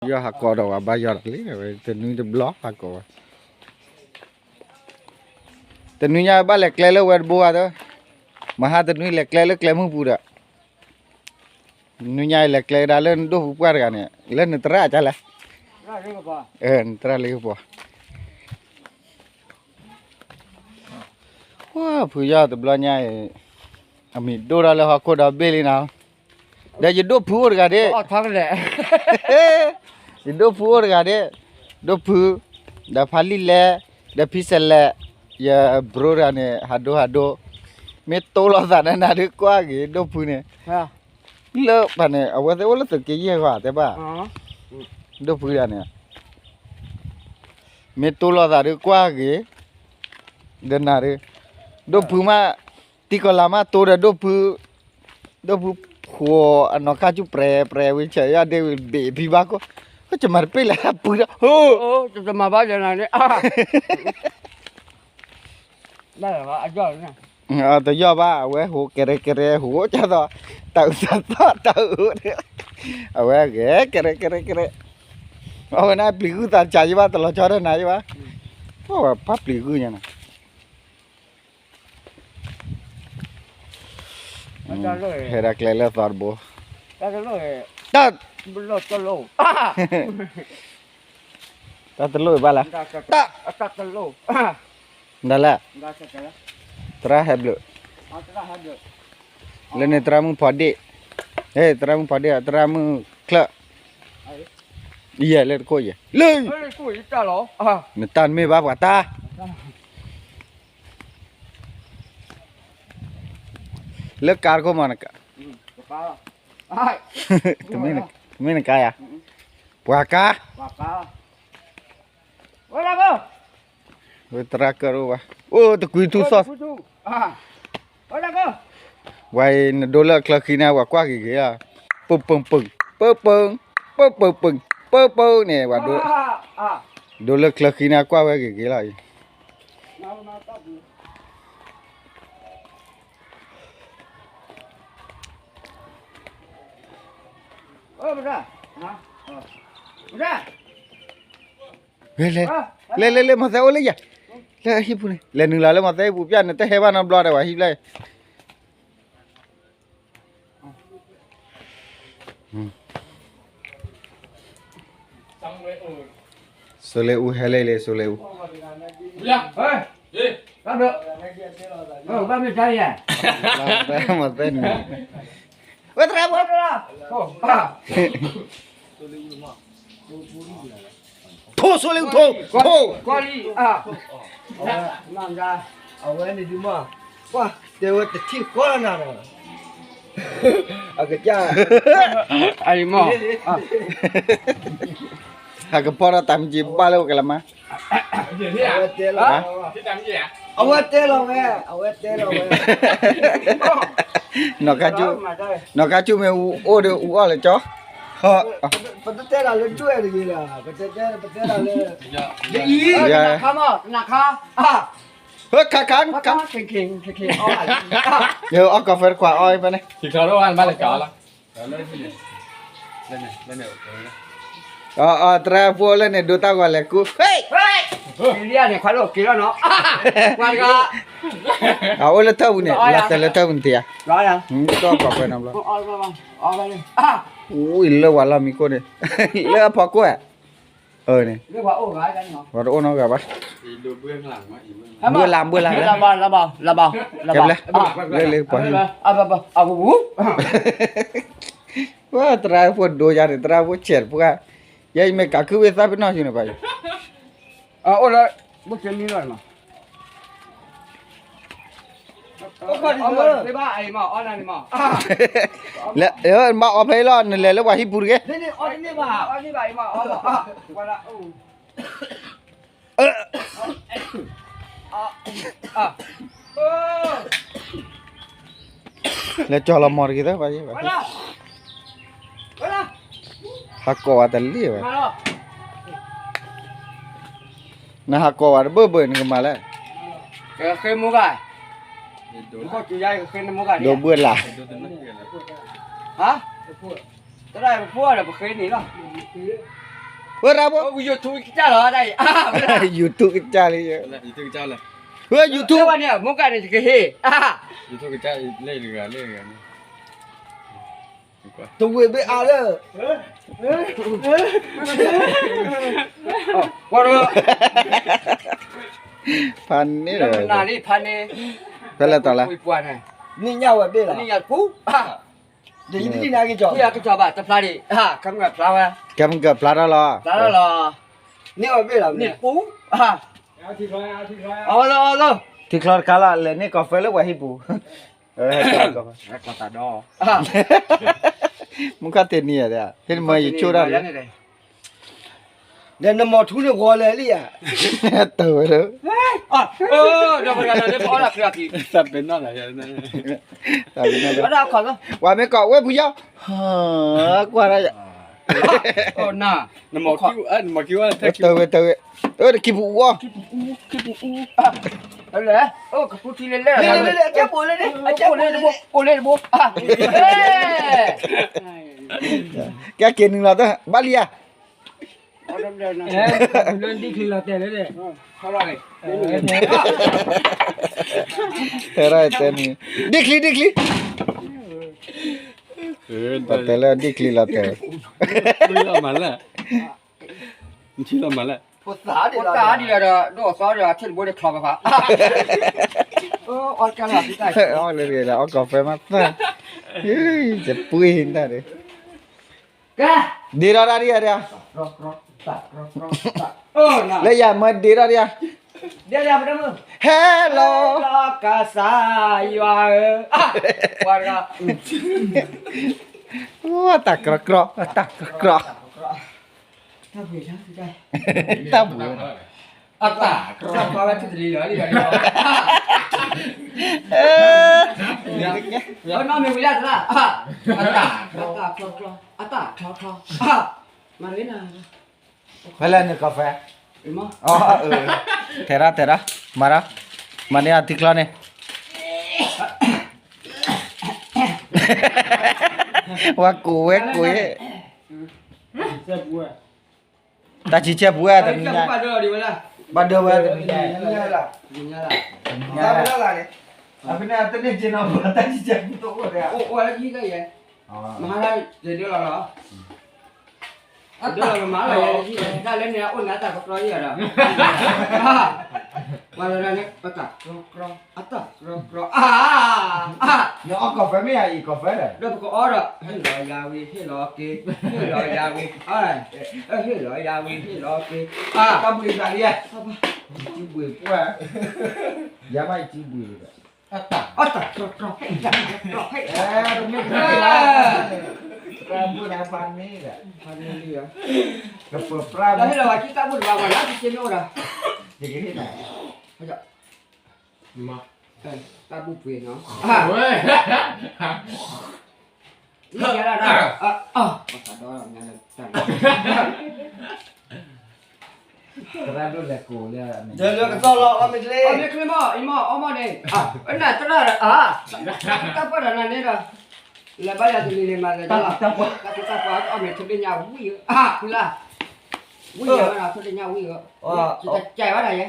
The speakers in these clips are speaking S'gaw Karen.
ယီၢ်ဟးကိးဒီးဝဲဘၣ်ယီၢ်တၢ်လံ, ဝဲတနွံတဘျီဟးကိးဝဲ, တနွံညါဘၣ်လဲၤကျဲလၢဝဲတဘိဂၤသၢ, မဟါတနွံလဲၤကျဲလၢကျဲမုၢ်ပူၤဒီး, နွံညါအံၤလဲၤကျဲကဒါလၢနဒိၣ်ပူၤပှၢ်တဂၤန့ၣ် လၢနသရၣ်ကလဲၣ်, နသရၣ်လၢကပီၤ ဝါ ဖုယီၢ်တဘျီညါအံၤ, အမံၤဒိၣ်ထီၣ်လၢဟီၣ်ခိၣ်ဒီဘ့ၣ်လံနီၤ, ဒီးယဒိၣ်ဖုအိၣ်တဂၤဒ့ၣ်, ယဒိၣ်ဖုအိၣ်တဂၤဒ့ၣ်, ဒိၣ်ဖု, ဒီးဖါလံၣ်လဲ, ဒီးဖံစဲးလဲး, ယဘြိတဂၤန့ၣ် ဟးဒိဟးဒိ, မ့ၢ်တိလိာ်သးဒီးနၤဒုးကွၢ်က့ၤ ဒိၣ်ဖုန့ၣ်, လၢပှၤန့ၣ် အဝဲသ့ၣ်အိၣ်လၢသုးက့ယဲၢ်ဂီၤတဲဘၣ်, ဒိၣ်ဖုတဂၤန့ၣ် မ့ၢ်တိလိာ်သးဒုးကွၢ်က့ၤ, ဒီးနၤဒုး, ဒိၣ်ဖုမး, တံၤကီၤလၤမးတိဒီးဒိၣ်ဖု, ဒိၣ်ဖုခိးအနီၢ်ခါဆူပြဲၤပြဲၤဝံၤဆဲးယၤဒ့ၣ်ဝံၤဘ့ၣ်ဖံဘၣ်ခိၣ်, ကမၤတပ့ၢ်လၢပှၤဒီး, တယီၢ်ဘၣ် အဝဲဟိးကဲရဲကဲရဲ ဟိးကၢ်သိး, တၢ်အုးသးသီၣ်တၢ်အုး, အဝဲဂဲၤကဲရဲကဲရဲကဲရဲ, အဝဲန့ၣ်ပျံၤဂုၢ်သးစးယဘၣ် တလီၤဆီဒီးနၤယဘၣ်, ပှၤပျံၤဂုၢ်ညါနီၤ ဟဲဒၣ်ကျဲလၢသီတဘိ, တၢ်, တၢ်တလိၣ်ဘၣ်လၢ, တၢ်, ဒ်လဲၣ်, သရၣ်ဟဲဘျုး, လၢန့ၣ်သရၣ်မုၣ်ဖီဒ့ၣ်, သရၣ်မုၣ်ဖီဒ့ၣ် သရၣ်မုၣ်ချၢၣ်, ယဲၢ်လၢတခိၣ်ယဲၢ်, လၢ, နတၢ်တမ့ၢ်ဘၣ်ပှၤတၢ် လၢကါတခိၣ်မး, တမ့ၢ်နကါယၤ, ပှၤကါ, ဝဲသရၣ်ကၢၣ်တအိၣ်ဘၣ်, အိၣ်တကွံထူၣ်သီၣ်, ဝဲအံၤနဒိလၢအချၢဃံန့ၣ် ပှၤကွၢ်ဂ့ၤဂ့ၤလီၤ, ပူၤပူၤပူၤ, ပူၤပူၤ, ပူၤပူၤပူၤ, ပူၤပူၤန့ၣ် ပှၤဒိ, ဒိလၢချၢဃံန့ၣ် ကွၢ်ဝဲဂ့ၤဂ့ၤလီၤအံၤ လဲၤလဲၤလဲၤလဲၤ မီၤသဲအိၣ်လၢယၤ, လၢဟံၣ်ပူၤန့ၣ် လဲၤနုာ်လီၤလၢမီၤသဲဟံၣ်ပူၤ ပျၢ်နတဟဲဘၣ်နီတဘျီဒီး ပှၤဟံၣ်ဖျၢၣ်အံၤ စိလ့အူဟဲလၢလံ စိလ့အူ, မီၤသဲနုာ်, ဝဲသရၣ်ဖိ, ထိၣ်စိလ့အူထိၣ်, ထိၣ်, အဝဲန့ၣ်ဒုးမး, ကွၢ်တဲဝဲတထံၣ်ဃီလၢနၤဒီး အကစၢ်, အံၤမး, ဟးကဖီဒီးတၢ်မံၤက့ၤဘၣ်လၢပကလဲၤမး, အဝဲတဲလီၤ, အဝဲတဲလီၤဝဲ, အဝဲတဲလီၤဝဲ, နီၢ်ကါကၠူၣ်, နီၢ်ကါကၠူၣ်မ့ၢ်အူအိၣ်ဒီးအူအီၣ်လၢကၠီ, ပတတဲတၢ်လၢဒွဲၣ်တဂ့ၤလၢ, ပတဲ, ပတဲတၢ်လၢ, နခါမး, နခါ, ဟဲခါခါ, အီၣ်ကီၢ်ဖဲတခွးအီၣ်ဖဲန့ၣ်, သရၣ်ဖိလၢန့ၣ် ဒိတၢ်ဂီၤလဲၤကူ, အအိၣ်လၢထၢၣ်ပူၤန့ၣ်, လီၤတဲာ်လၢထၢၣ်ပူၤန့ၣ်တယၤ, ကီၢ်ကီၢ်ဖဲနီတဘျီ, အူအံၤလၢဝဲလီၢ်မံခိၣ်န့ၣ်, လၢအဖီခိၣ်ဧါ, န့ၣ်, ပှၤတအိၣ်နီတဂၤဘၣ်, ဘှၢလၢ်ဘှၢလၢ်, ကဲဘျဲ, လၢလၢပှၤဟံၣ်, ဝဲသရၣ်ဖိဒိယၤန့ၣ် သရၣ်ဖိဆဲးတပှၢ်, ယဲယမ့ၢ်ကးခုဝဲသးပ့ၤနီၣ်ဆူန့ၣ်ပှၤအံၤ, အိၣ်လၢ, ဘိၣ်ကဲမံလီၤမး ဘၣ်အံၤမး, အီၣ်နၤန့ၣ်မး, လၢ, မ့ၢ်အီၣ်ဖဲအံၤလီၤ နလဲၤလၢပှၤဟံၣ်ပူၤတဂ့ၤ, လဲၤကၠီၤလီၤမီၤတဂ့ၤသၢ, ဟးကိးဝဲတလံဝဲ, နဟးကိးဝဲတဘၢၣ်ဘၢၣ် နကမၤလဲၣ်, ဃ့မူဂၤ, ဒိဘှၢလၢ်, တရၣ်ပဖိဒီးပဃ့န့ၣ်လီၤ, ဝဲဒၣ်ဖိ YouTube ကစၢ်လီၤတၢ်အံၤ YouTube ကစၢ်လံ YouTube ကစၢ်လီၤ ဝဲ YouTube ဝဲန့ၣ် မိၢ်ကၢ်န့ၣ် ယကဟ့ၣ် YouTube ကစၢ်လံ တဝ့ၢ်ဘ့ၣ်အါလၢ ဖးန့ၣ်လီၤ ဖဲလဲၣ်တီၤလဲၣ် နံၣ်ညါဝဲဘ့ၣ်လီၤ နံၣ်ညါပူၤ နံၣ်ညါကစီၤဘၣ် တဖျါဒံး ကဲမုၢ်ကၢၢ်ဖျါဝဲ ကဲမုၢ်ကၢၢ်ဖျါထီၣ်လီၤ ဖျါထီၣ်လီၤ န့ၢ်အီၤဘ့ၣ်လီၤ န့ၢ်ပူၤ အဝဲလီၤ ထံချီတခါလီၤ လဲၤန့ၢ်ကီၢ်ဖဲလၢပှၤဟံၣ်ပူၤ မူခါတနံၤဧါ ဟ့ၣ်နမၤယဆိၣ်တၢ်န့ၣ် ဒီးနမီၤထူန့ၣ်ဂီၤလဲၣ်လံဧါ တဝဲလၢ တၢ်ပ့ၤနီၣ်လၢ ပှၤမ့ၢ်ကိးဝဲဖုယီၤ ကွၢ်ဒၣ် တဝဲတဝဲ အၢ တခံပူၤအူအီၤ ကပူၤထံလဲၣ်လဲၣ် အကဲပိာ်လၢတဘိ ပိာ်လၢတဘိ ကဲက့ၤနုာ်လီၤတၢ် ဘၣ်လံဧါ လၢဒ့ၣ်ချံလီၤတဲာ်လၢ တဲရၣ်တဲနုာ် ဒ့ၣ်ချံ ဒ့ၣ်ချံ တဲလၢဒ့ၣ်ချံလီၤတဲာ် မၤလၢ နထံၣ်လီၤမၤလၢ ဖိသၣ်ဒ်လီၤဒီး ဒိၣ်အသီဒီး ထံၣ်တဘိန့ၣ်ချီပဖး အီၣ်ကၢလီၤ အီၣ်ကီၢ်ဖဲမးသၣ် ယပှ့ၤတၢ်ဒီး ဒ့ထီၣ်တၢ်ဒံးဧါဒံးဧါ လၢယၤမၢဒ့ထီၣ်ဒံးဧါ ဟဲလီၤ ကစၢ်ယွၤဧၢ တၢ်ကြီကြီ တၢ်ကြီကြီ တၢ်ဘှံး တၢ်ဘှံး အတၢ်ကြီကြီဝဲထူၣ်တလံၤလီၤ လံၤလီၤ နီၢ်မ့ၢ်ဝံၤလၢသရၣ် အတၢ်ကြီကြီ အတၢ်ကြီကြီ မၤရ့နၤ ဖဲလဲၣ်နကီၢ်ဖဲ ထဲရၣ်ထဲရၣ် မၤရၣ် မၤန့ၢ်အထံချီန့ၣ် ဝဲကိးဝဲကိး တၢ်ဆံဆဲပူၤဝဲတနံၤညါ ဘၣ်ဒၢဝဲတနံၤညါ တနံၤညါ အဖဲန့ၣ်တန့ၢ်က့ၤနီၤ တၢ်ဆံဆဲပူၤတအိၣ်ဒီး အိၣ်ဝဲလၢခံကယဲၢ် မဟါလၢယဒၢလီၤလီၤ ဒၢလီၤမၤလီၤယဲၢ် တၢ်လၢန့ၣ်အိၣ်နၤတၢ်ကကြီယဲၢ်ဒီး မၤလီၤန့ၣ် အတၢ်ကြီကြီ အတၢ်ကြီကြီ အါ နအီၣ်ကီၢ်ဖဲမ့ၢ်ဧါ အံၤကီၢ်ဖဲလဲၣ် ဒီးပကအီၣ်ဒီး ဟ့ၣ်လီၤယၤဝံၤ ဟ့ၣ်လီၤက့ၤ ဟ့ၣ်လီၤယၤဝံၤ ဟ့ၣ်လီၤယၤဝံၤ ဟ့ၣ်လီၤက့ၤ တၢ်ဘှံးသးလံ ယစုဘှံးပှၢ် ယၤမးယစုဘှံးဒီး အတၢ်ကြီကြီ တၢ်ဘှံးသးဖးန့ၢ်ဒီး ကပၢၤပြၢ် ဟ့ၣ်လီၤဝဲက့ၤတၢ်ဘှံးတဘၣ်ဘၣ်လၢက့ၤန့ၣ်ဒီး ယကဟ့ၣ်နၤ တၢ်ဘူၣ်ပှ့ၤနီၤ ဝဲ မ့ၢ်ယါဒၣ် သရၣ်ဒိၣ်လဲၤကိးလၢ ဒီးလၢကသီၣ်လီၤ အီၣ်မ့ၢ်ချ့ အီၣ်မ့ၢ်ချ့မီၢ် အံၤမီၢ် အီၣ်မီၢ်န့ၣ် အနၢ်သရၣ်ဒီး အါ တၢ်ပၢၢ်ဒီးနၤန့ၣ်ဒီး လဲၤဘါယွၤတနံၤန့ၣ်မၤလဲၤတၢ်လီၤ တၢ်သူတၢ်ပှၢ်အီၣ်မ့ၢ်ထိးဒ့ညါဝံၤဧၢ အါ ဖုလါ ဝံၤယၤဝဲဒီးထိးဒ့ညါဝံၤဧၢ ယတစဲးဝဲဒၣ်ယဲ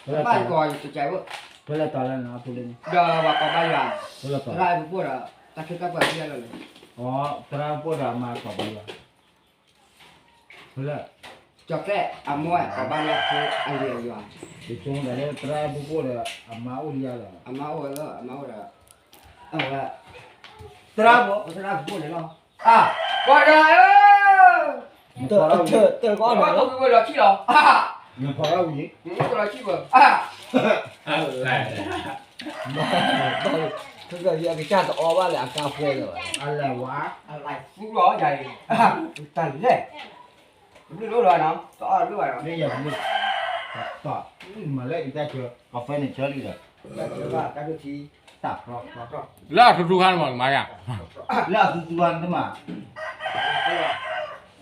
ဘၣ်ယကီးယတစဲးဝဲ ဖဲလဲၣ်တီၤလၢနဖုလၢန့ၣ် ဒီးပှၤကိးဘါယွၤ ဖဲလဲၣ်တီၤ သရၣ်ပူၤပိၢ်ဒီး တၢ်ထုတၢ်ပှၢ်ဖဲလဲၣ်လီၤ သရၣ်ပူၤပိၢ်ဒီးမၤကိးဘါယွၤ ဖဲလဲၣ် ကၠီၤသဲးအမိၢ်ကိးဘါယွၤဖိအလံၤအယွၤ ယဆိကမိၣ်လၢသရၣ်ပူၤပိၢ်ဒီး အမါအိၣ်လံယၤလီၤ အမါအိၣ်ဝဲလီၤ အမါအိၣ်ဒီး အဝဲ သရၣ်ပူၤ သရၣ်ပူၤပိၢ်န့ၣ်လီၤ အါ ပှၤတဂၤဧၢ တၢ်ကီၢ်ဒီးလီၤ ဝဲလီၤထံလီၤ နဖီထီၣ်ဝံၤ နအိၣ်လီၤထံဘၣ် အါ အလဲၣ် အကစၢ်တအီဘၣ်လၢအကါပှဲၤလၢၤဘၣ် အလဲၣ်ဝါ အလဲၣ်သူလီၤယၤအံၤ တၢ်လဲၣ် တဘျုးလိၣ်လီၤနီၤ တအီတဘျုးဘၣ်နီၤ မ့ၢ်ယၤဘျုး တၢ် မၤလၢအံၤတၢ်ကၢ ကီၢ်ဖဲန့ၣ်ကၢလံဒီး တၢ်ကၢဘၣ်တၢ်ကၢထံ တၢ်ကြီကြီ လၢအသူသူဂၤန့ၣ်တမၤ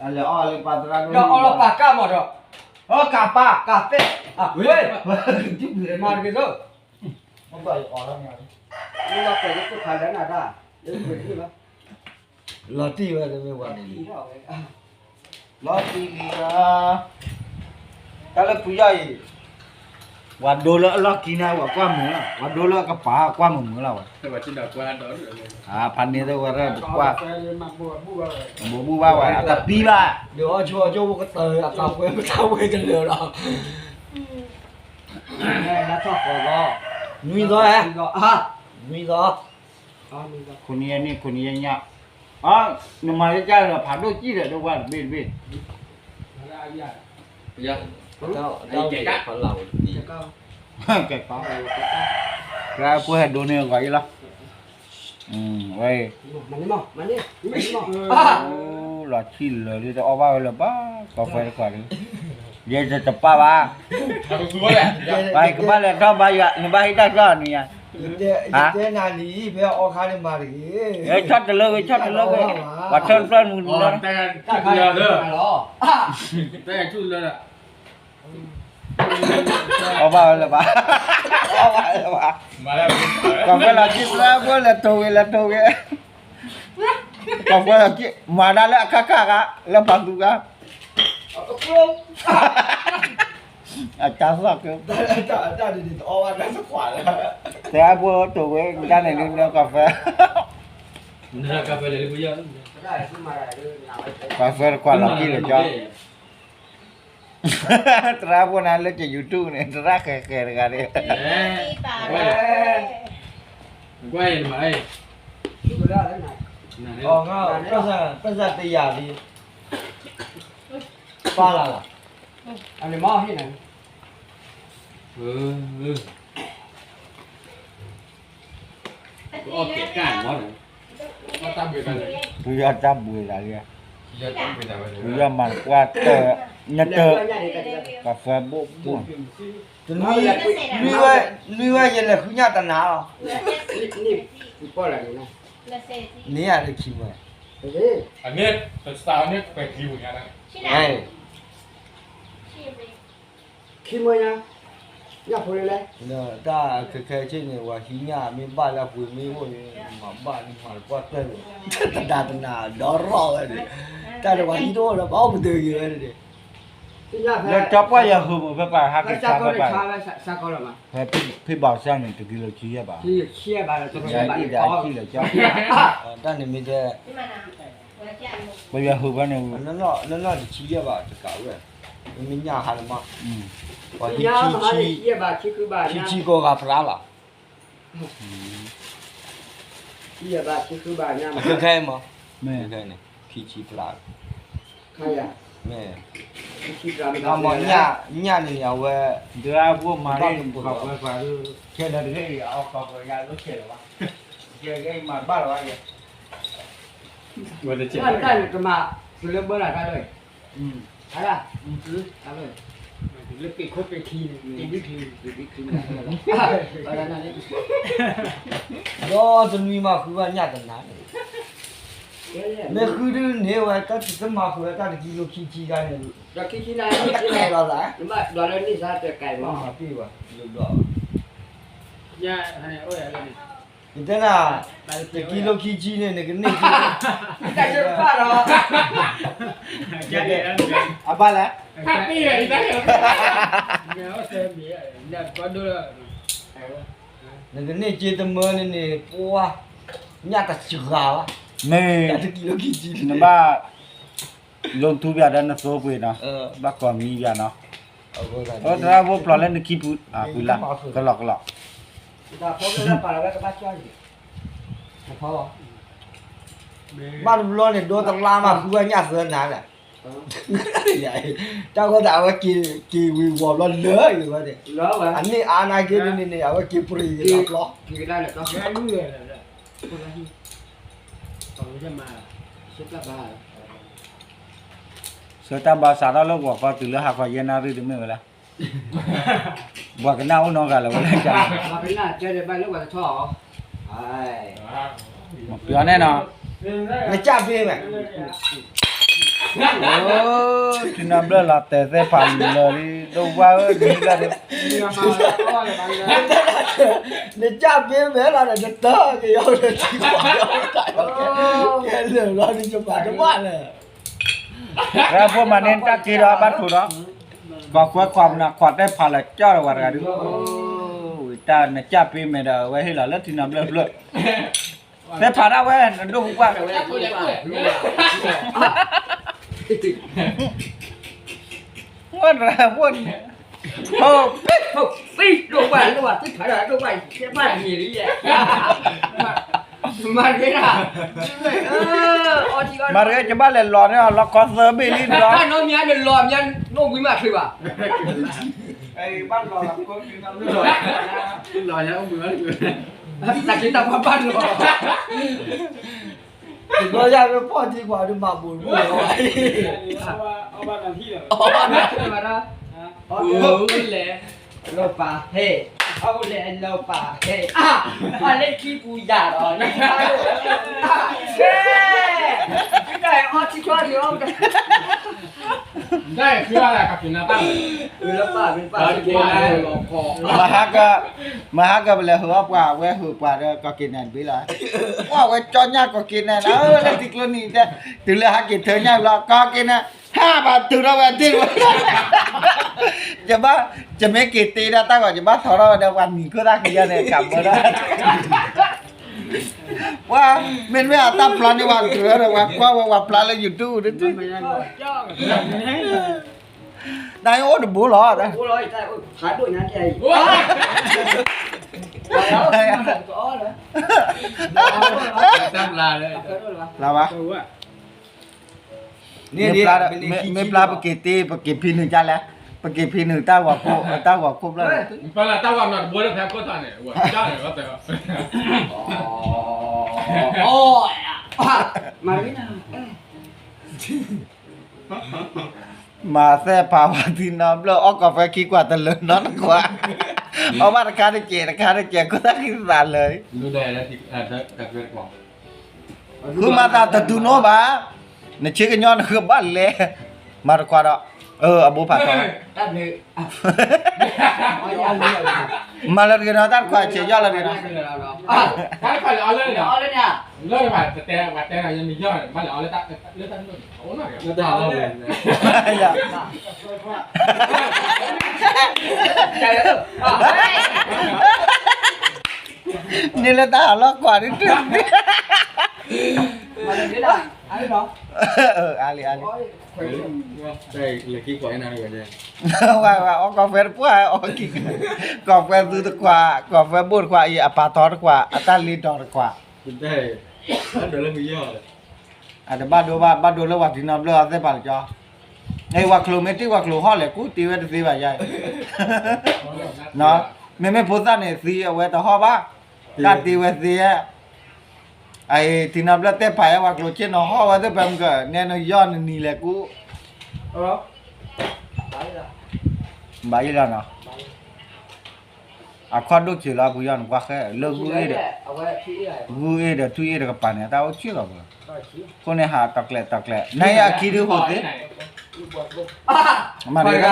အလဲၤအီၣ်လၢပၢ်သရၣ်ဒိၣ် ဒီးအီၣ်လီၤပၢ်ကၢ်မီၢ်ဒီး အီၣ်ကၢ်ပၢ် ကၢ်ပဲၣ် အဝဲ မၤတက့ၢ်သိး မ့ၢ်ဘၣ်ယအီၣ်လီၤမ့ၢ် မ့ၢ်ဘၣ်ပှဲၤလၢကိၣ်ခါလၢနၤတၢ် လၢပှဲၤတက့ၢ်လီၤ လီၤတံၢ်ဝဲတမ့ၢ်ဝဲန့ၣ် လီၤတံၢ်လံလီၤ, တၢ်လၢဖုယီၢ်အံၤ, ဝဲဒိလၢအလီၢ်ခံန့ၣ် ဝဲကွၢ်မုာ်လီၤ, ဝဲဒိလၢအကပၤကွၢ်မုာ်မုာ်လီၤဝဲ, ဖးန့ၢ်သ့ၣ်ဝဲတကွၢ်, ဘူးဘူးဘၣ်ဝဲ အတပံဘၣ်, ဒီးအီၣ်ဆိအီၣ်ဆိကတၢၢ် အသးပှဲၤပတၢ်ဝဲကလၢာ်လီၤ, နွံသီဧါ, နွံသီ, ခိၣ်နံၤယဲၢ်နံၣ် ခိၣ်နံၤယဲၢ်ညါ, နမၤလၢကၢ်လီၤ ဖးဒိၣ်ကံၣ်ဒီးတဝၢ်တဘ့ၣ်တဘ့ၣ်, ကဲကီ, ကဲကီ, ကဲပှၤဟဲဒိန့ၢ်အဂီၢ်အံၤလီၤ, ဝဲအံၤ လီၤဆံၣ်လၢာ်လံ တအီၣ်ဘၣ်ဝဲလၢၤဘၣ်, ကီၢ်ဖဲတခွးလံ, ယဲတတပၢ်ဘၣ်, ပှၤကဘၣ်လဲၤထီၣ်ဘါယွၤ နဘၣ်ဟ့ၣ်တၢ်ကီၢ်နံၤယါ, ယတဲနၤလံ ဖဲအီခါန့ၣ်မၤတဂ့ၤ, ဟဲဆီၣ်တလၢဝဲ ဆီၣ်တလၢဝဲ, ပှၤထၢဖျၢၣ်မုၢ်နံၤလီၤ, အီၣ်ဘၣ်ဝဲလၢၤဘၣ်, အီၣ်ဘၣ်ဝဲလၢၤဘၣ်, ကီၢ်ဖဲလီၤဆံၣ် သရၣ်ဖိလဲၤတိၤဂ့ၤ လဲၤတိၤဂ့ၤ, ကီၢ်ဖဲလီၤဆံၣ် မၤဒၣ်လၢအခါခါဂၤ လၢပှၤသူဂၤ အတၢ်သီၣ်က့, သရၣ်ဖိတိၤဝဲ ကတၢ်န့ၣ်ဒ်လၢကီၢ်ဖဲ, ကီၢ်ဖဲတခွးလီၤကံၣ်လၢာ်ကၠီ, သရၣ်ဖိန့ၣ်လၢက YouTube န့ၣ် သရၣ်ဃဲၤဃဲၤတဂၤန့ၣ်, ကွၢ်, ပစၢ်တယၤလံ, ပာ်လၢ်လီၤ, အန့ၣ်မ့ၢ်ဟ့ၣ်နၤ, ပအီၣ်ကဲးတၢ်မ့ၢ်, ပယီၤတၢ်ဘှံးသးလံ, ပယီၤမၤကွၢ်တၢ်, နတၢ်, ကီၢ်ဖဲဘိၣ်ဘိၣ်, တနွံ, နွံဝဲ, နွံဝဲယလဲၤဃုညၣ်တနၤလီၤ, န့ၢ်ယၤလၢခံမၢ, အန့ၣ်, ပစးန့ၣ်ကွဲးခံပူၤညါ, ခံမၢညါ, ညၣ်ဖိလဲၣ်လဲၣ်, တၢ်ခဲခဲဆ့န့ၣ် ပှၤဟံးညၣ်မ့ၢ်ဘၣ်လၢအပှ့ၤမ့ၢ်အိၣ်န့ၣ် မၤဘၣ်န့ၣ်မၤတပှၢ်တၢၢ်န့ၣ်, တဒၣ်တနၤဒီရီၣ်ဝဲန့ၣ်, တၢ်န့ၣ်ပှၤဟံးတအိၣ်ဒီး ပှၤအိၣ်ပတုာ်က့ၤဝဲန့ၣ်, လၢကၠီပှၢ်ယဟူးမုၢ်ဖဲပှၤဟးက့ၤဆါဖဲပှၤ, ဖဲဖံဘၣ်စၢ်န့ၣ် တကံလိခံယဲၢ်ဘၣ်, ယဒ်ဒၣ်ခံလၢကၠီ, တၢ်န့ၣ်မ့ၢ်တဲ ပယီၤဟူးဖဲန့ၣ်, လၢလီၢ်တဆံယဲၢ်ဘၣ်တကးဝဲ, မ့ၢ်ညၣ်ဟါလၢမး, ပှၤဟံးဆံ, ဆံဆံကိးဂၤဖျါလီၤ, ဆံယဲၢ်ဘၣ်ဆံဃုဘၣ်ညါ, ခဲခဲမး, မ့ၢ်, ခံဆံဖျါ, မ့ၢ်, မ့ၢ်, ညၣ်န့ၣ်အဝဲ, ဒၢအဖိမၤန့ၣ်, ခဲလၢာ်တဂ့ၤအီၤ ကီၢ်ပယီၤလၢခဲလၢာ်ဘၣ်, ခဲကမၤဘၣ်လီၤဘၣ်ယဲ, တၢ်န့ၣ်ကမၤ, တုၤလၢဘၢလၢ်တၢ်လၢ, လၢပ့ၤခိၣ်ပ့ၤခံန့ၣ်, ဒီးတနွံမးဃုဘၣ်ညၣ်တနၤန့ၣ်, မ့ၢ်ဃုဒုန့ၣ်ဝဲ တၢ်တမၤဃုာ်ဝဲတၢ်တကံလိခံဆံခါန့ၣ်, ဒီးခံဆံနၤန့ၣ်, ဘၣ်မၤပ့ၢ်ဘၣ်, ယတဲနၤ, တကံလိခံဆံန့ၣ် နကန့ၢ်က့ၤ, တၢ်ဆၢကပၢ်ဒီး, အဘၣ်လဲၣ်, နကန့ၢ်က့ၤတမၢန့ၣ်န့ၣ် ပှၤ, ညၣ်တစှၤဘၣ်, မ့ၢ်, တကံလိခံဆံန့ၣ် နဘၣ်, လိၣ်ထူပၠးဒီးနသိပှ့ၤနီၤ, ဘၣ်ကိးမံပၠးနီၤ, သရၣ်ဖိဖျိးလၢနခံပူၤ, ပူၤလၢ်, ကလီကလီ, ဘၣ်တဘျီန့ၣ် ဒိတလါမး ဃုဘၣ်ညၣ်သၢနၤလဲၣ်, တၢ်ဂီၢ်တၢ်အဝဲက့ၤဝံၤဝီၤဘျီလၢအံၤဝဲန့ၣ်, အန့ၢ်အါနာ်က့န့ၣ်န့ၣ် အဝဲက့ၤပြံၤက့ၤလီၤဘျီ, ဆၢတၢ်ဘါစးထီၣ်လၢဂီၤခီတုၤလၢဟါခီယဲၢ်နၣ်ရံၣ်တမ့ၢ်ဝဲလဲၣ်, ပှၤကနၣ်အိၣ်နီတဂၤလၢၤဝဲလဲၣ်, မပျီန့ၣ်နီၤ, နကၢ်ဘ့မဲာ် ထံနါဘျၢၣ်လီၤတဲာ်သ့ၣ်ဖးလီၤလံ ဒိၣ်ဝါဧၢ ဒ်လၢဒၣ်, နကၢ်ဘ့မဲာ်လီၤဒီး နတၢ်ကယီၤဒီးထံကွၢ်ဒီးတၢ်ကဲလၢာ်လီၤ နယမၤတဘၣ်လဲၣ်, ဝဲဖိမၤန့ၢ်တၢ်က့ဒီးဘၣ်ထိးဒီး, ကွၢ်ကွၢ်ကွၢ်မနုၤကွၢ်တဲဖးလၢကၠီဒီးဝဲတဂၤဒုး, တၢ်နကၢ်ပ့ၤမဲာ်ဒီးဝဲဟ့ၣ်လီၤလၢထံနီၤဘျၢၣ်ဘျၢၣ်, တဲဖးဒၣ်ဝဲနဒိၣ်ပူၤကွၢ် ဝဲတရၢ်ဖိန့ၣ်, မၤတဂ့ၤ ယဘၣ်လဲၤလီၤန့ၣ် လီၤကီသၢဘ့ၣ်လံဒီး, ဘၣ်နီမ့ၢ်နလီၤမ့ၢ်နအိၣ်ဘှံးမးချုးဘၣ်, ဘၣ်လီၤ, တဘျီယၤမ့ၢ်ဖီၣ်ထံကွၢ်ဒီးမၤဘိးတဘိးလီၤ, လဲၣ်, လီၤပာ်ဟဲ, အအိၣ်လဲၣ်လီၤပာ်ဟဲ, အလဲၤခံပူၤယၤဒီး, အီထံချီဒီး, မဟါက, မဟါကပလဲၤဟုးအီၣ်ပှၤ အဝဲဟုးပှၤဒီးကီၢ်က့ၤနဲၣ်တဘ့ၣ်လီၤ, ပှၤဝဲကၠီညၣ်ကီၢ်က့ၤနဲၣ်လီၤ လၢထံကျိနံၤတဲ, တုၤလၢဟးက့ၤထၢညၣ်ဘျီ ကီၢ်က့ၤနဲၣ်, ဟးဘၣ်တုၤထီၣ်ဝဲဒၣ်ဝဲ, ယဘၣ်, ယမ့ၢ်က့ၤတ့ဒၣ်တၢ်ဂီၤ ယဘၣ်ထီထီၣ်ဝဲဒီးပှၤမံၤခိၣ်သၣ်ခံယါန့ၣ် ကးဘၢဒီး, ပှၤ, မ့တမ့ၢ်အတၢ်ဖျါန့ၢ်ဝဲတဂၤဒီး ပှၤကွၢ်ဝဲပှၤဖျါလၢ YouTube ဒ်, နအိၣ်တဘိလီၤ, ဖျါဘၣ်, မ့ၢ်ဖျါပက့ၤတ့ ပက့ၤဖံးနုာ်ဒ်လဲၣ်, ပက့ၤဖံးနုာ်တၢ်ဂီၤခိၣ် တၢ်ဂီၤခိၣ်ဖျါလီၤ, တၢ်ဂီၤခိၣ်ဖျါန့ၣ်, မၤသ့ၣ်ဖးဝဲထံနီၤဘျၢၣ် အီၣ်ကီၢ်ဖဲခံကွၢ်တလၢာ်နီတကွၢ်, အီၣ်ဘၣ်တခါတကဲး တခါတကဲး ခိၣ်သၣ်ဃံသးလၢာ်, ဃုမၤသးတတုၤနီဘၣ်, နဆ့ကညီနဃုဘၣ်လဲၣ်, မၤတကွၢ်ဒီး, အဘိဖးထီ, မၤလၢတဂ့ၤနီၤ တၢ်တကွၢ်ဆဲးယီၢ်လၢတဂ့ၤနီၤ, တၢ်တကွၢ်လၢအီၤလၢန့ၣ်, လၢတဂၤတဲ, ပှၤတဲနၤယမံၤယီၢ်န့ၣ် ဘၣ်လဲၤအီၤလၢတၢ်, လၢတၢ်န့ၣ်, န့ၣ်လၢတၢ်အလီၢ်ကွၢ်ဒ်, အါလံ အါလံ, ဝဲအီၣ်ကီၢ်ဖဲတပှၢ်, ကီၢ်ဖဲသုတကွၢ်, ကီၢ်ဖဲဘိၣ်တကွၢ်အံၤ အပာ်ထီတကွၢ် အတၢ်လ့ဒီးတကွၢ် အတဘၣ်ဒိဘၣ်, ဘၣ်ဒိလၢပှၤထံနီၤဘျၢၣ်အီၤသ့ၣ်ပာ်လၢကၠီ, ဝဲကျိၤမ့ၢ်တ့ၢ်ဝဲကျိၤဟီၣ်လဲၣ် ကူတ့ဝဲတသ့ဘၣ်ယါ, မ့မ့ၢ်ဖိသၣ်န့ၣ်သံအဝဲတဟီၣ်ဘၣ်, တၢ်တ့ဝဲသ့, ထံနီၤဘျၢၣ်သ့ၣ်ပာ်ယါ ပှၤကျိၤဆ့ၣ်နီၤဟီၣ်ဝဲသ့ၣ်ဖဲမုၢ်ကၢၢ် နဲနယီၢ်နနံၤလဲၣ်ကူ, ဘၣ်ယလီၤနီၤ အခီၣ်ဒိၣ်စၢၤလီၤ ဖုယီၢ်နကွၢ်ဃဲလၢဂုၢ်အ့ၣ်ဒီး, ဂုၢ်အ့ၣ်ဒီးထူအ့ၣ်တကပၤန့ၣ် တၢ်အိၣ်ဆံၣ်လီၤပှၤ, အဃိန့ၣ်ဟးတီၤကျဲၤတီၤကျဲၤ နၤအံၤအခံဒုးဟိးသ့, မၤတဂ့ၤ,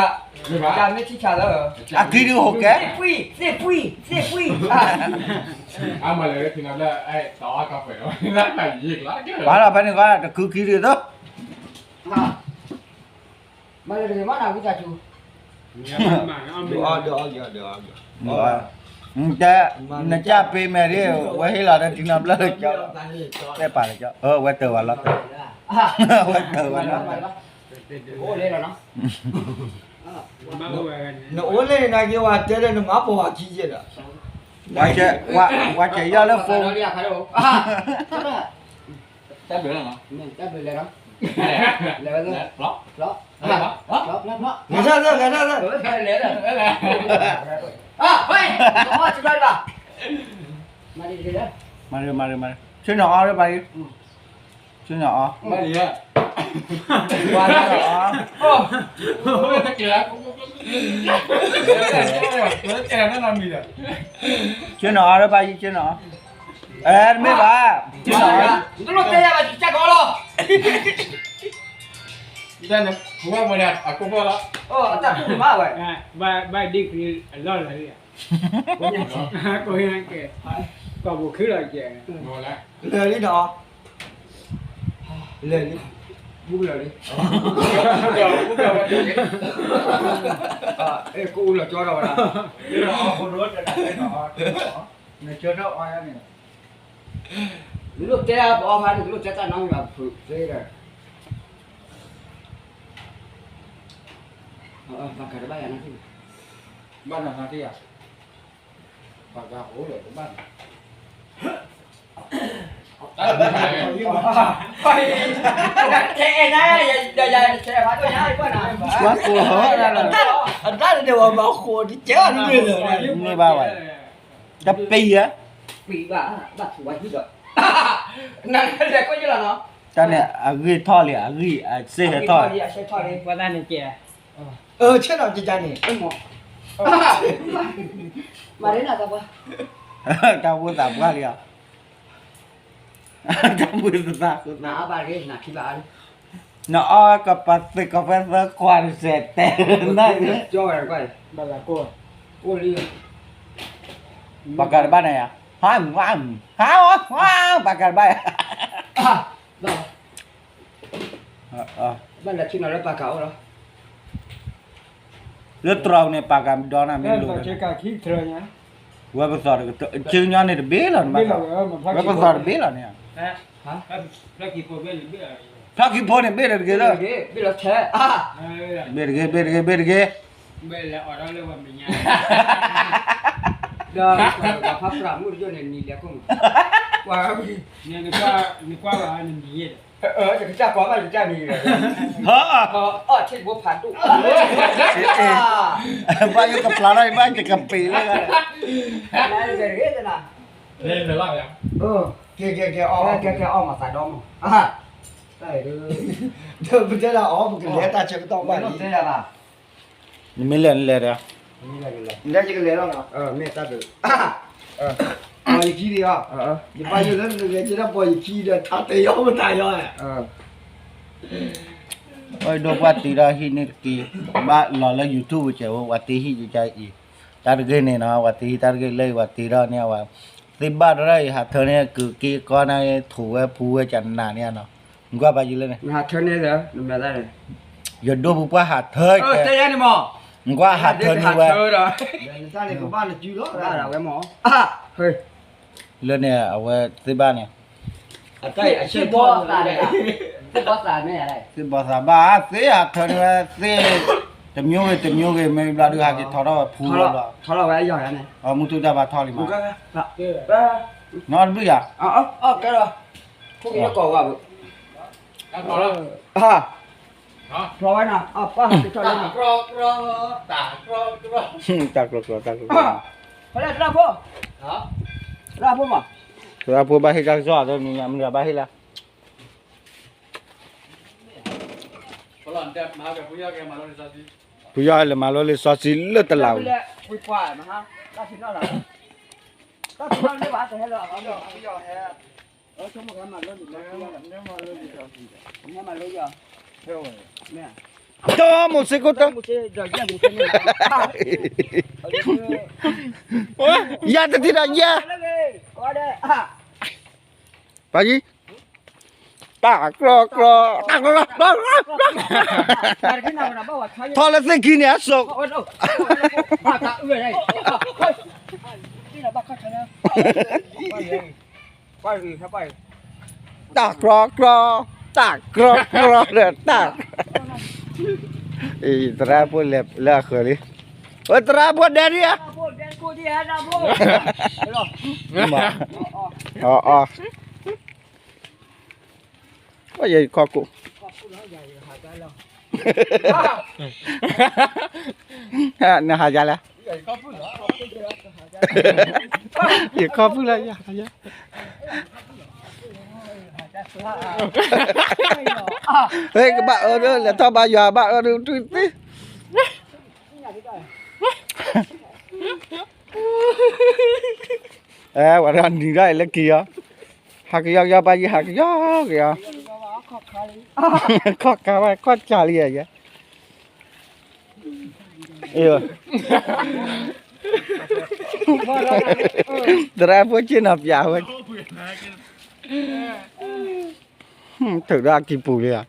အခံဒုးဟိးကဲ, ပှၤလီၤဖဲန့ၣ်ကီး တခုခံဒုးသိး တဲ, နကၢ်ပ့ၤမဲာ်ဒ် ဝဲဟ့ၣ်လီၤဒီးထံနီၤဘျၢၣ်လၢကၠီ, တဲပာ်လၢကၠီ, ဝဲတၢၤဝဲလီၤ, ဝဲတၢၤဝဲလီၤ, နအိၣ်လၢနက့ၤဝဲတဲလၢနမၤပိာ်ဝဲခံယဲၢ်ဒီး, ဝဲကဲယီၢ်လၢဖိ တၢ်ဘျုးလီၤ, တၢ်ဘျုးလီၤ, လဲၤဝဲ, လဲၤထီၣ်သၢ လဲၤထီၣ်သၢ, မၤရံ မၤရံ မၤရံ ဆ့ၣ်နီၤအီၣ်ရၢၣ်ပာ်အံၤ, ဆ့ၣ်နီၤအီၣ်, ဆ့ၣ်နီၤအီၣ်ရၢၣ်ပာ်အံၤ, ဆ့ၣ်နီၤအီၣ်, အဲၣ်တမ့ၢ်ဘၣ်, ဆ့ၣ်နီၤအီၣ်, တၢ်န့ၣ်, ဝဲမ့ၢ်န့ၣ် အကိၢ်ဖီလီၤ, တၢ်ကိၢ်မးဝဲ, ဘၣ်ဒ့ခွံအလီၢ်လၢာ်လံ, ကိးညါကဲ, ကိးပူၤခုလီၤကဲ, လၢာ်လံနီၤ, လၢာ်လံ, ဘူးကလၢာ်လံ, အဲ ကိးအူလီၤကၠီဒီးဝဲဒၣ်, နကၠီထီၣ်အီယါန့ၣ်, နလိၣ်တဲပအီဖးန့ၣ် နလိၣ်တဲတၢ်နီတမံၤဘၣ် ဖုးသ့ဒီး, ဘၣ်ကးတဘၣ်ယၤနီၤ, ဘၣ်နီၤနီၤတယၤ, ဘၣ်ကးအိၣ်ဒီးတဘၣ်နီၤ ကွၢ်ကိးဟီ, အတၢ်တဒဲးဝဲမၤဃိးတကဲအီၤတမ့ၢ်လၢၤ, န့ၢ်ဘၣ်ဝဲ, တပံၤဧါ, ပံၤဘၣ်, ဘၣ်ထူးဝဲဟံၣ်ဒီး, နလဲၤကွၢ်ယလီၤနီၤ, တၢ်န့ၣ်အဂံၢ်ထီၣ်လံ အဂံၢ်အစ့ၢ်ဟဲထီၣ်, အဂံၢ်ထီၣ်လံ အစ့ၢ်ထီၣ်လံ ပှၤတၢ်န့ၣ်ကဲ, ဆဲးလီၤကကန့ၣ်, မၤရ့နၤသးပှၢ်, တၢ်ဝိသးပှၢ်လံဧါ တၢ်မုၢ်သးဃိသး, နအီကပၤသ့ၣ်ကီးဖဲသၢခွါတစဲးတဲ, ဘၣ်ကးတဘၣ်န့ၣ်ယါ, ဟါ, ဟါ, ဘၣ်ကးတဘၣ်ယါ, ဘၣ်လၢထံနီၤလၢပာ်ကၤအိၣ်လီၤ, လၢတြီၤန့ၣ် ပာ်ကၤဒီနၤမ့ၢ်လိာ်, ဝဲပသီၣ်တကတၢၢ် ကၠုညီန့ၣ်တဘ့ၣ်လီၤန့ၣ်, ဝဲပသီၣ်တဘ့ၣ်လီၤန့ၣ်, ဖျီၣ်ခံဖိန့ၣ်ဘ့ၣ်လီၤတဂ့ၤလၢ, ဘ့ၣ်တဂ့ၤ ဘ့ၣ်တဂ့ၤ ဘ့ၣ်တဂ့ၤ, ဘ့ၣ်လၢအီၤဒီးလၢပှၤမဲာ်ညါ, ဒီးဖးပြးမုၣ်တယိၣ်န့ၣ်နံၤလဲၤခိၣ်မး, နကွၢ်ဘၣ်နံၤယဲၢ်ဒီး, ယကစၢ်ကွၢ်ဘၣ်ယကစၢ်မံၤဒီး, အီၣ်ထံၣ်ဘိဖးဒိၣ်, ဘၣ်ယကဖျါထီၣ်ဘၣ်ယကပ့ၤလၢ, ကဲကဲကဲ အီၣ်မၤသးဒီမး, ပတဲဒၣ်အီၤ ပကလဲၤတၢ်ဆၢကတီၢ်ဘၣ်လံ, နမ့ၢ်လဲၤနလဲၤဒီး, လဲၤယကလဲၤလီၤ, မ့ၢ်တၢ်ဒုး, ပီၤယခံဒံးအီၤ, ယပာ်ယိၣ်လၢနလဲၤက့ၤဒီးပီၤယခံဒီး ထါတဲယီၤမတၤယီၤ, အဒိပှၤတ့ဒီးဟံၣ်န့ၣ်တက့ၢ်, ဘၣ်လီၤလၢ YouTube ကဲးဝဲ ပှၤတ့ဟံၣ်ကကါအံၤ, တၢ်တဂ့ၢ်န့ၣ်နီၤ ပှၤတ့ဟံၣ်တၢ်တဂ့ၢ်လၢအံၤ ပှၤတ့ထီၣ်န့ၣ်ဝဲ, သ့ၣ်ဘၣ်တရၣ်အံၤ ဟးထၢန့ၣ် ကုးက့ၤကီနၤ ထိးဝဲဖူဝဲကနၤန့ၣ်နီၤ, နကွၢ်ဘၣ်ယံၤလၢန့ၣ်, ယဒိပူၤပှၢ်ဟးထၢ, နကွၢ်ဟးထၢန့ၢ်ဝဲ, လၢန့ၣ်အဝဲသ့ၣ်ဘၣ်န့ၣ်, သ့ၣ်ဘီသးဘၣ် သ့ၣ်ဟးထၢန့ၢ်ဝဲသ့ၣ်, တမျိုးဂ့ၤ တမျိုးဂ့ၤ မ့ၢ်ဘျီဒုးဟးက့ၤထီထီၣ်ဝဲဖူဝဲဘျီ, မူတူၢ်တၢ်ဘၣ်ထီၣ်လံမး, နီတဘျုးယၤ, တၢ်ကြီကြီ သရၣ်ဖိဘၣ်ဟ့ၣ်တၢ်ကစီၣ်ဒီး နံၤညါမနုၤဘၣ်ဟ့ၣ်လၢ, ဖုယီၢ်လဲၤမၤလိလံာ်စီဆှံလၢတလးဧိၤ, တၢ်မိၢ်စ့ၢ်ကီးတၢ်, ယၤတထံၣ်ဒီးယၤ, ပၢ်ယံၤ, တၢ်ကြီကြီ တၢ်ကြီကြီ, ထီၣ်လၢသ့ၣ်ခံန့ၣ်အစိး, တၢ်ကြီကြီ, တၢ်, အံၤ သရၣ်ဖိလဲၤလၢအဃၢၤလံ, အသရၣ်ဖိဒဲဒံဧါ, အီၤအီၤ ယခီၣ်ကိၣ်, နဟးယၤလဲၣ်, ယခီၣ်ဖုၣ်လၢယၤ, ကဘၣ်အၢဒုး လဲၤထီၣ်ဘါယွၤဘၣ်အၢဒုး တုၤသ့, အဲဝဲဒၣ်နံၤဒၣ်အံၤလၢက့ၤအီၤ, ဟးကယီကယီ ပၢ်ယံၤ ဟးကယီကယီ, ခီၣ်ခါဝဲ ခီၣ်ကၢ်လံယဲ, သရၣ်ဖိဆ့ၣ်နီၤပၠးဝဲ, ထုးဒီးအကံၢ်ပူၤလံ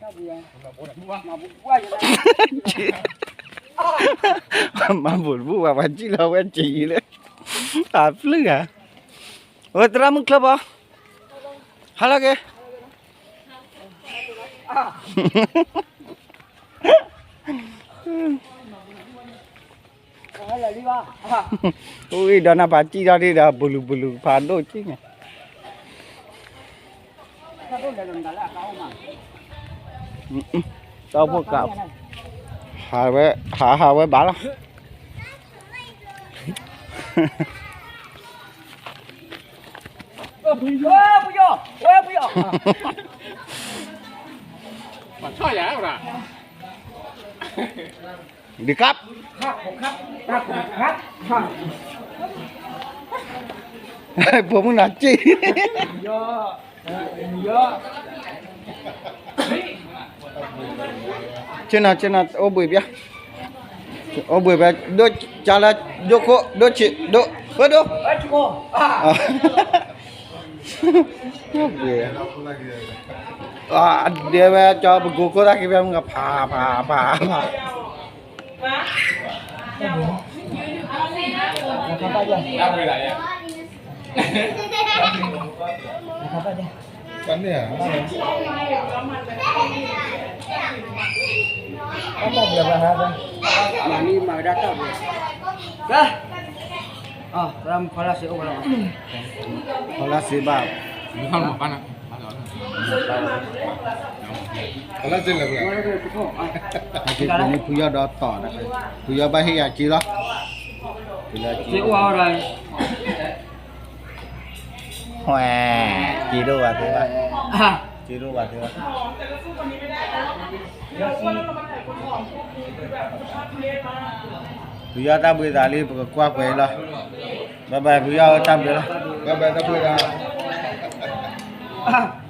ဧါ, မၤဘူၣ်တဘူၣ်ဘၣ် ပှၤစံၣ်လီၤဝဲစံၣ်လၢ အဖျုဂၤ, ဝဲသရၣ်မုၣ်ချၢဘီ, ဟါလၢက့ၤ အိၣ်အံၤဒီးနၤဖးစံၣ်ထီၣ်ဒံးဒီး ဘုလူဘုလူဖးဒိၣ်က့ၤန့ၣ်, တၢ်အိၣ်ဖှိၣ်ကး, ဟးဝဲ, ဟးဟးဝဲဘၣ်လီၤ. ဒီကပ်, ဖိမုၣ်နၤစ့ၢ်, ဆ့ၣ်နီၤ ဆ့ၣ်နီၤ အိၣ်ဘှံးဘၣ်, အိၣ်ဘှံးဘၣ် ဒိၣ်ကလၢ ဒိၣ်ခိၣ် ဒိၣ်ဆံး ဒိၣ်, ဝဲဒိၣ်, ဒဲဝဲကၠီပကိးခိၣ်တၢ်က့ၤဖဲမုၢ်ဂၤ ဖးဖးဖးဖး ဖီလာ်စ့ဘၣ်, ဖုယီၢ်ဒီးတီၤ, ဖုယီၢ်ဘၣ်ဟ့ၣ်ယၤက့ၤလီၤ, ဝဲ, က့ၤဒိၣ်ဘၣ်သ့ဘၣ်, က့ၤဒိၣ်ဘၣ်သ့ဘၣ်, ဖုယီၢ်တၢ်ဘှံးသးလံ ပကကွၢ်ကွဲးအံၤလီၤ, ဘၣ်ဘၣ် ဖုယီၢ်ဧၢ တၢ်ဘျုးလီၤ, ဘၣ်ဘၣ် တၢ်ဘျုးလီၤ.